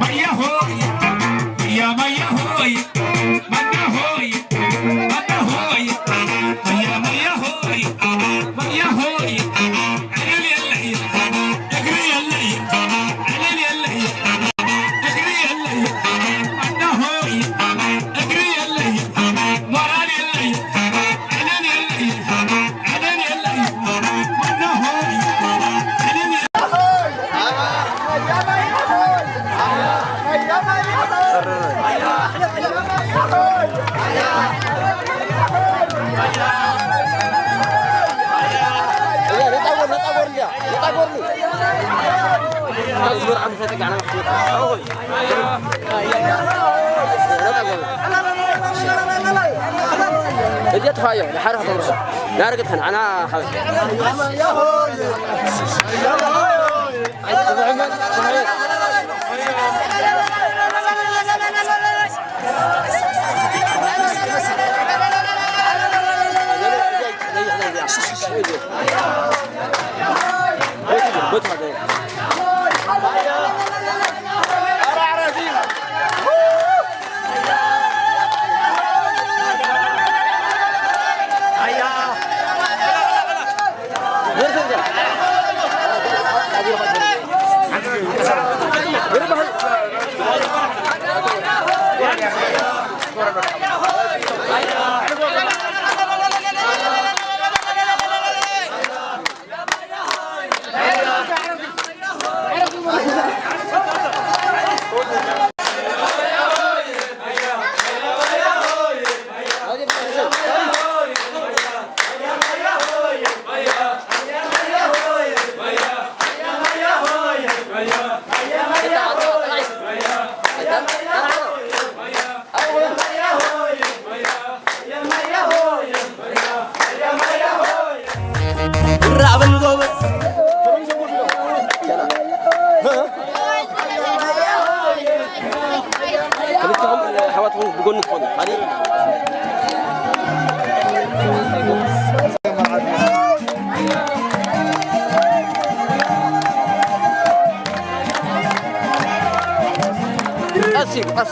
ማያ ሆይ፣ ማያ ሆይ፣ ማያ ሆይ፣ ማያ ሆይ፣ ማያ ሆይ፣ ማያ ሆይ፣ ዕልል የለይ፣ እግሪ የለይ፣ ዕልል የለይ፣ እግሪ የለይ፣ ማያ ሆይ፣ እግሪ የለይ፣ ሞራል የለይ፣ ዕልል የለይ፣ ዕልል የለይ፣ ማያ ሆይ፣ ዕልል የለይ። እጀት ፋዮ ንሓረ ከተምርሶ ናርግት ከን ኣና ሓበ ራበል ጎበዝ። ክልተኹም ኣሕዋትኩም ብጎኒ ትኾኑ። ሓደ ቀስ ኢሉ፣ ቀስ።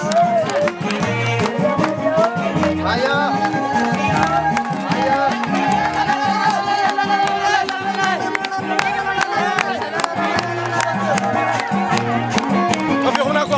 ጠፊኹምና እኮ።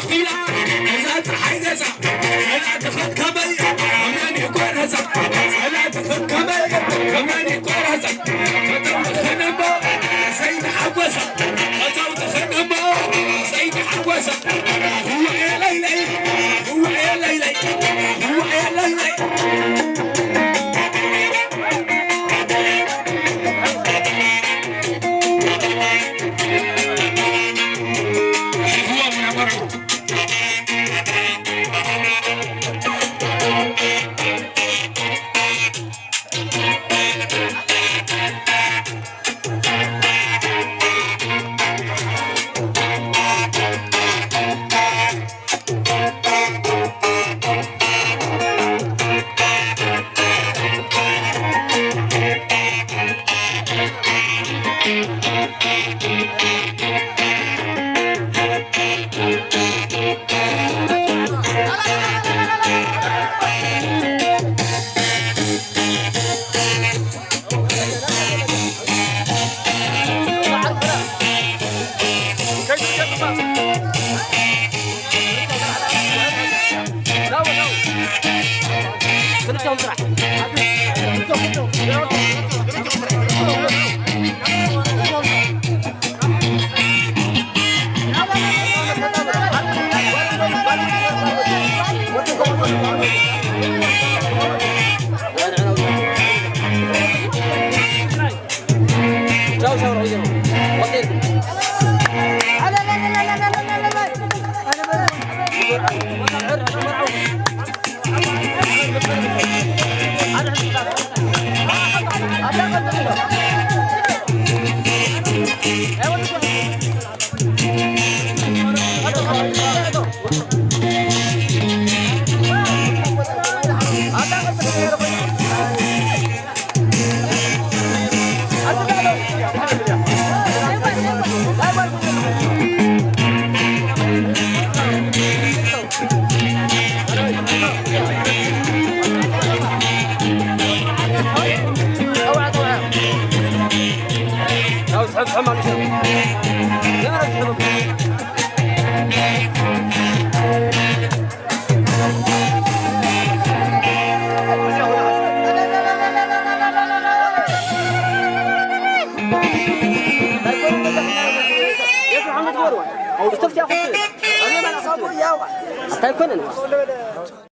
ኢላ እዛ ፀሓይ ገፃ፣ ፀላእትኽን ከመይ ከመን ይቆረፃ፣ ፀላእትኽን ከመይ ከመን ይቆረፃ፣ ፈተውትኽን እሞ ዘይተሓጎሳ፣ ፈተውትኽን እሞ ዘይተሓጎሳ፣ ህወ የለይለይ፣ ህወ የለይለይ፣ ህወ የለይለይ። ኣታ ኣይኮነን።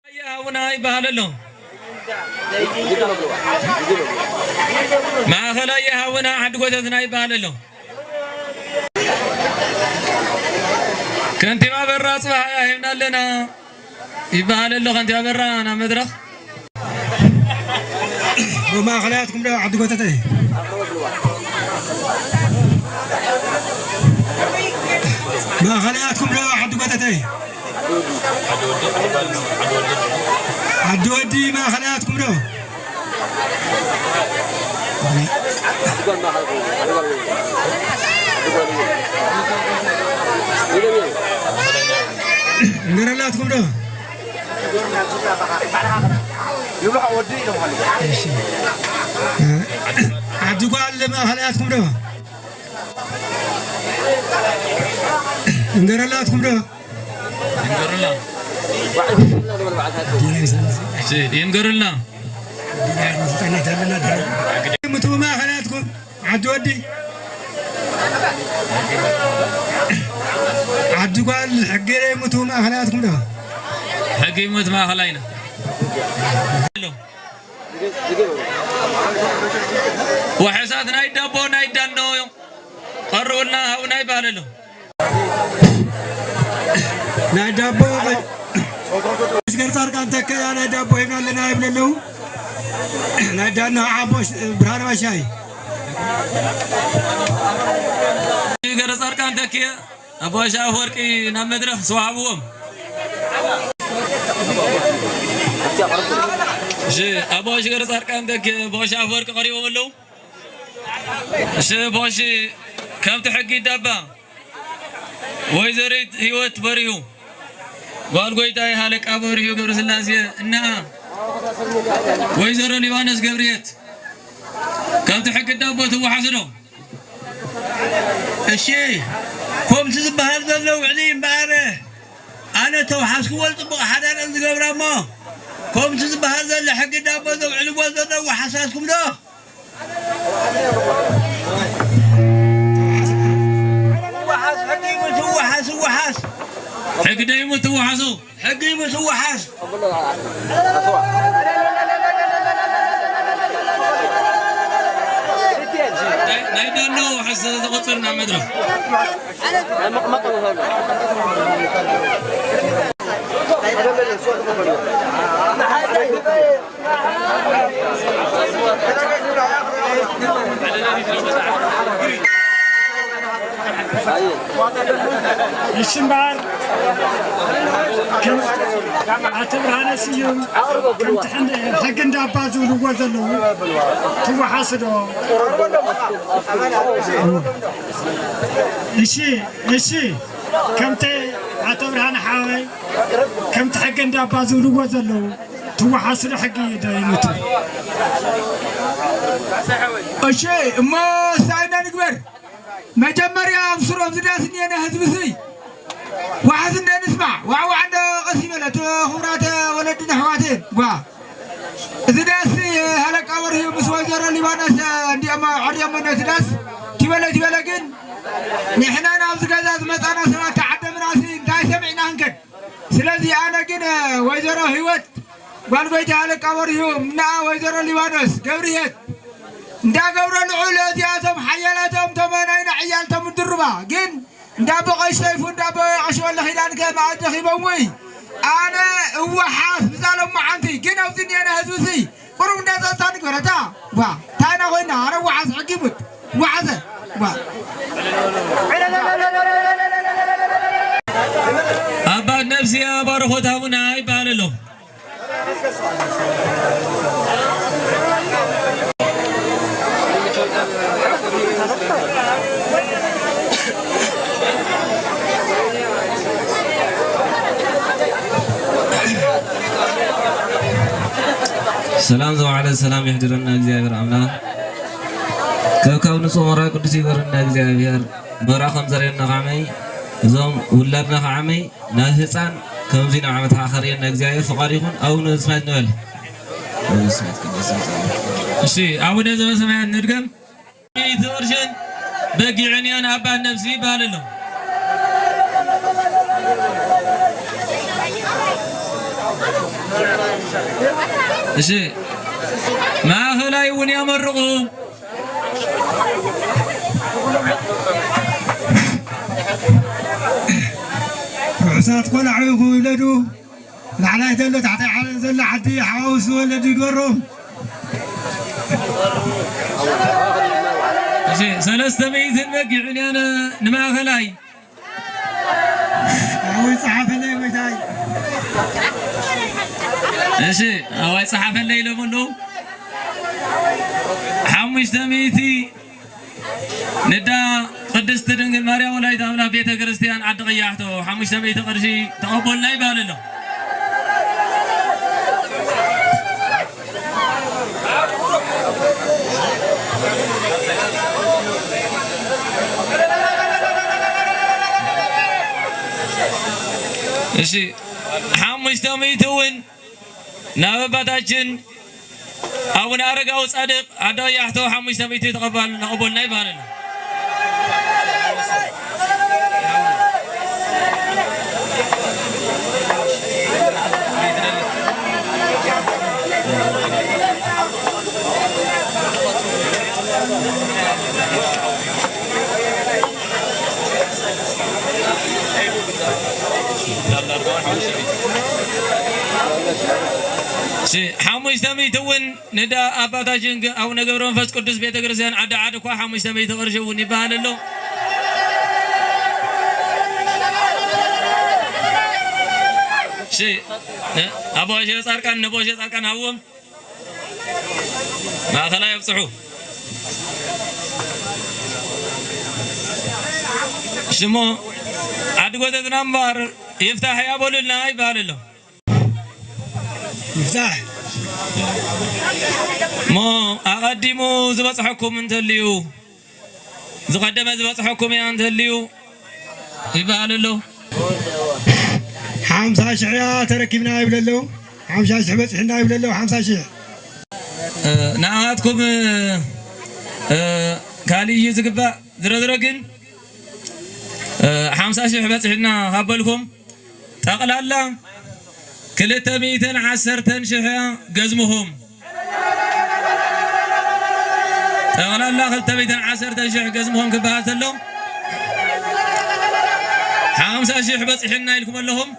ኣየ ሃቡና ይበሃል ኣሎ። ማእኸላይ ሃቡና ዓዲ ጎተትና ይበሃል ኣሎ። ከንቲባ በራ ጽባሕ ሂብና ኣለና ይበሃል ኣሎ። ከንቲባ በራ ናብ መድረኽ። ማእኸላያትኩም ዶ ዓዲ ጎተተይ? ማእኸላያትኩም ዶ ዓዲ ጎተተይ? ዓዲ ወዲ ማእኸላያትኩም ዶ? እንገረላትኩም ዶ? እሺ። ዓዲ ጓል ማእኸላያትኩም ዶ? እንገረላትኩም ዶ? ይንገሩልና። እሺ፣ ይንገሩልና። ምቱ ማእኸላትኩም ዓዲ ወዲ ዓዲ ጓል ሕገ ምቱ ማእኸላትኩም ዶ? ሕጊ ምት ማእኸላይና። ወሐሳት ናይ ዳቦ ናይ ዳኖ ቀርቡልና ሃቡና ይበሃል ኣሎ። ናይ ዳቦ ገርጻ ጻድቃን ተከያ ናይ ዳቦ ሂብና ኣለና ይብሉ ኣለዉ። ናይ ዳና ዓቦ ብርሃነ ባሻይ። ገረ ጻድቃን ተኪ ኣቦ ኣሻ ኣፈወርቂ ናብ መድረኽ ሰዋዕብዎም። እሺ፣ ኣቦ ኣሽ ገረ ጻድቃን ተኪ ኣቦ ኣሻ ኣፈወርቂ ቀሪቦም ኣለዉ። እሺ፣ ኣቦ ኣሽ ከምቲ ሕጊ ይዳባ። ወይዘሪት ህይወት በሪሁ፣ ጓል ጎይታይ ሃለቃ በሪሁ ገብረስላሴ፣ እና ወይዘሮ ሊባኖስ ገብርየት ከምቲ ሕጊ ዳቦ ትወሓስዶ? እሺ፣ ከምቲ ዝበሃል ዘሎ ውዕሊ እምበኣር፣ ኣነ ተውሓስክዎ ጽቡቕ ሓዳረን ዝገብራ እሞ፣ ከምቲ ዝበሃል ዘሎ ሕጊ ዳቦ ዘውዕልዎ ዘለዉ ሓሳስኩም ዶ? ትወሓስ፣ ሕጊ ይሙት፣ ትወሓስ፣ ትወሓስ። ሕጊ ደይሙት ትወሓሱ። ሕጊ ይሙት፣ ትወሓስ። ናይ፣ ናይ ዳኖ ውሓስ ተቆጽር ናብ መድረኽ። እሺ እምበኣር፣ ከም ኣቶ ብርሃነ ስዩም ከምቲ ሕን-፣ ሕጊ እንዳባ ዝብልዎ ዘለዉ ትወሓሱ ዶ? እሺ፣ እሺ፣ ከምቲ ኣቶ ብርሃነ ሓወይ፣ ከምቲ ሕጊ እንዳባ ዝብልዎ ዘለዉ ትወሓሱ ዶ ሕጊ ዶ ይሙቱ? እሺ፣ እሞ እንታይ ኢና ንግበር? መጀመርያ ኣብ ስሮም ዝዳስ እኒአና ህዝቢ ስይ ዋሕስ እንደ ንስማዕ፣ ዋዕ ዋዕ እንደ ቀስ ይበለ፣ እቲ ክቡራት ወለድና ኣሕዋትን፣ ጓ። እዚ ዳስ ሃለቃ በርሂ ምስ ወይዘሮ ሊባኖስ እንዲኦም ኣዕርዮሞ ነቲ ዳስ። ቲበለ ቲበለ ግን ንሕና ናብዚ ገዛ ዝመጻና ሰባት ተዓደምናሲ እንታይ ሰሚዕና ክንከድ? ስለዚ ኣነ ግን ወይዘሮ ህይወት ጓል ጎይታ ሃለቃ በርሂ፣ እና ወይዘሮ ሊባኖስ ገብርሄት እንዳገብረ ልዑል እዚኣቶም ሓያላቶም ቶም ናይና ዕያልቶም ድርባ ግን እንዳቦ ቀሽ ሰይፉ እንዳቦ ቀሽ ወልደ ኪዳን ከ መኣዲ ኺቦም ወይ ኣነ እወሓስ ብዛሎም መዓንቲ ግን ኣብዚ እኒአና ህዝቢ ሲ ቁሩብ እንዳ ጸጥታ ንግበረታ ዋ ታይና ኮይና ኣነ ወሓስ ሕጊ ሙት ወሓሰ ዋ ኣባት ነፍስያ ባርኾት ሃቡና ይበሃል ኣሎ። ሰላም ዘውዓለ ሰላም ይሕድረና እግዚኣብሔር ኣምላኽ። ከብካብ ንጹህ መራ ቅዱስ ይበረና እግዚኣብሔር። መራ ከም ዘርእየና ከዓመይ እዞም ውላድና ከዓመይ ናብ ህፃን ከምዚ ናብ ዓመት ከርእየና እግዚኣብሔር ፍቓዱ ይኹን። ኣቡነ ዘበሰማያት ንበል። ኣቡነ ዘበሰማያት ቅዱስ ይበል። እሺ፣ ኣቡነ ዘበሰማያት ንድገም። ሚእቲ ቅርሽን በጊዕን እየን ኣባት ነፍሲ ይበሃል ኣሎ። እሺ፣ ማእኸላይ እውን የመርቑ። ርሑሳት ቆልዑ ይኹ ይውለዱ። ላዕላይ ዘሎ ታሕታይ ዓለም ዘሎ ዓዲ ሓዋውስ ወለዱ ይግበሮም። እሺ፣ ሰለስተ ሚእትን በጊዕን እየን ንማእኸላይ። ኣወይ ጸሓፈለይ ወይታይ። እሺ፣ ኣዋይ ጸሓፈለይ ኢሎም ኣለዉ። ሓሙሽተ ሚእቲ ንዳ ቅድስቲ ድንግል ማርያም ወላዲት ኣምላኽ ቤተ ክርስቲያን ዓዲ ቀያሕቶ ሓሙሽተ ሚእቲ ቅርሺ ተቐበሉና ይበሃል ኣሎ። እሺ፣ ሓሙሽተ ሚእቲ እውን ናብ ኣባታችን ኣቡነ ኣረጋዊ ጻድቕ ዓዲ ቀያሕቶ ሓሙሽተ ሚእቲ ተቐባል-፣ ተቐበሉና ይበሃል ኣሎ። እሺ፣ ሓሙሽተ ሚእቲ እውን ንዳ ኣባታችን ገ-፣ ኣቡነ ገብረ መንፈስ ቅዱስ ቤተ ክርስቲያን ዓዲ ዓዲ እኳ ሓሙሽተ ሚእቲ ቅርሺ እውን ይበሃል ኣሎ። እሺ፣ እ፣ ኣቦ ኣሸ ጻርቃን፣ ነቦ ኣሸ ጻርቃን ሃብዎም። ማእኸላይ ኣብጽሑ። ሽሞ ዓዲ ጎተትና እምበኣር ይፍታሕ እያ በሉልና ይበሃል ኣሎ። ይፍታሕ። እሞ ኣቐዲሙ ዝበጽሐኩም እንተልዩ፣ ዝቐደመ ዝበጽሐኩም እያ እንተልዩ ይበሃል ኣሎ። ሓምሳ ሽሕ እያ ተረኪብና ይብሉ ኣለዉ። ሓምሳ ሽሕ በፂሕና ይብሉ ኣለዉ። ሓምሳ ሽሕ። እ፣ ንኣኻትኩም፣ እ፣ እ፣ ካሊእ እዩ ዝግባእ። ዝሮ ዝሮ ግን፣ እ፣ ሓምሳ ሽሕ በፂሕና ካብ በልኩም፣ ጠቕላላ ክልተ ሚእትን ዓሰርተን ሽሕ እያ ገዝምኹም። ጠቕላላ ክልተ ሚእትን ዓሰርተን ሽሕ ገዝምኹም ክበሃል ተሎ፣ ሓምሳ ሽሕ በፂሕና ኢልኩም ኣለኹም።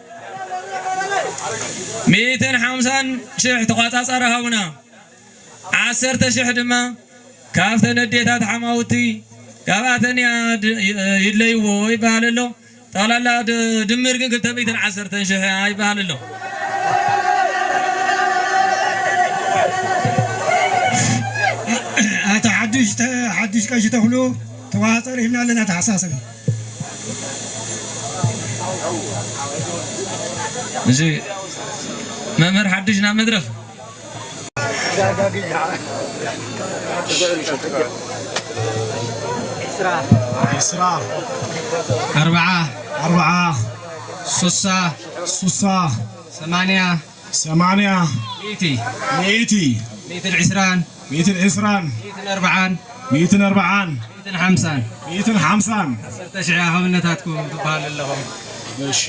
ሚእትን ሓምሳን ሽሕ ተቋፃፃሪ ሃቡና። ዓሰርተ ሽሕ ድማ ካብተን ኣዴታት ሓማውቲ፣ ካብኣተን እያ ድ-፣ ይ-፣ ይድለይዎ ይበሃል ኣሎ። ጠቕላላ ድ-፣ ድምር ግን ክልተ ሚእትን ዓሰርተን ሽሕ እያ ይበሃል ኣሎ። ኣቶ ሓዱሽ ተ-፣ ሓዱሽ ቀሺ ተኽሉ ተዋፀር ሂብና ኣለና ተሓሳሰብ። እሺ፣ መምህር ሓዱሽ ናብ መድረኽ። ዒስራ። ኣርብዓ። ኣርብዓ። ሱሳ። ሱሳ። ሰማንያ። ሰማንያ። ሚእቲ። ሚእቲ። ሚእትን ዒስራን። ሚእትን ዒስራን። ሚእትን ኣርብዓን። ሚእትን ኣርብዓን። ሚእትን ሓምሳን። ሚእትን ሓምሳን። ዓሰርተ ሽሕ እያ ካብ እነታትኩም ትበሃል ኣለኹም። እሺ።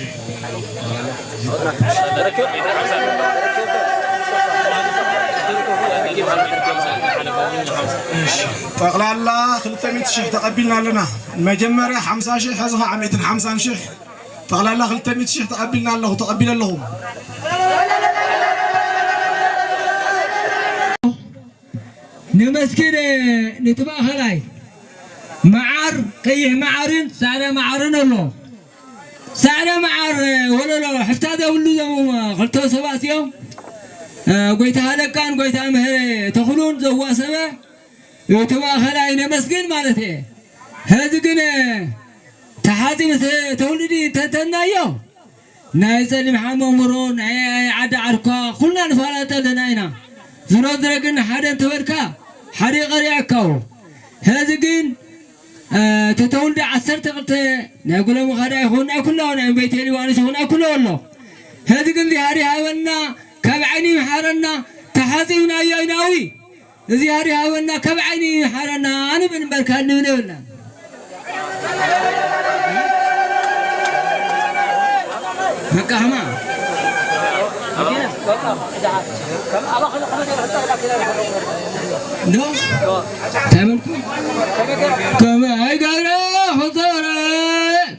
እሺ። ጠቕላላ ክልተ ሚእቲ ሽሕ ተቐቢልና ኣለና። መጀመርያ ሓምሳ ሽሕ፣ ሕዚ ኸዓ ሚእትን ሓምሳን ሽሕ። ጠቕላላ ክልተ ሚእቲ ሽሕ ተቐቢልና ኣለኹ፣ ተቐቢለ ኣለኹ። ንመስጊድ፣ እ፣ ንቲ ማእኸላይ መዓር፣ ቀይሕ መዓርን ፃዕዳ መዓርን ኣሎ። ፃዕዳ መዓር፣ እ፣ ወለሎ ሕፍታ ዘብሉ ዘም-፣ ክልተ ሰባት እዮም። እ፣ ጎይታ ሃለቃን ጎይታ ምህረ ተኽሉን ዘዋሰበ እቲ ማእኸላይ ነመስግን ማለት እየ። ሕዚ ግን፣ እ፣ ተሓፂ ምስ ተውልዲ ተንተናዮ ናይ ጸሊም ሓመሙሮ፣ ናይ ዓዲ ዓርኳ፣ ኩልና ንፋላጠ ኣለና ኢና። ዝሮ ዝረ ግን ሓደ እንተበልካ፣ ሓደ ይቐርየካዎ። ሕዚ ግን፣ እ፣ ተተውልደ ዓሰርተ ክልተ ናይ ጉለምኻዳ ይኹን፣ ናይ ኩላው ናይ እምበይቴ ሊባኖስ ይኹን፣ ናይ ኩላው ኣሎ። ሕዚ ግን ዚሃሪ ሃበና፣ ካብ ዓይኒ ይምሓረና፣ ተሓጺብናዮ ኢና፣ እዊ። እዚ ሃሪ ሃበና፣ ካብ ዓይኒ ይምሓረና፣ ንብል እምበር ካልእ ንብል የብልና። በቃ፣ ሃማ። ዶ? ተመልኩ። ከመይ ገይረ ክዛረብ?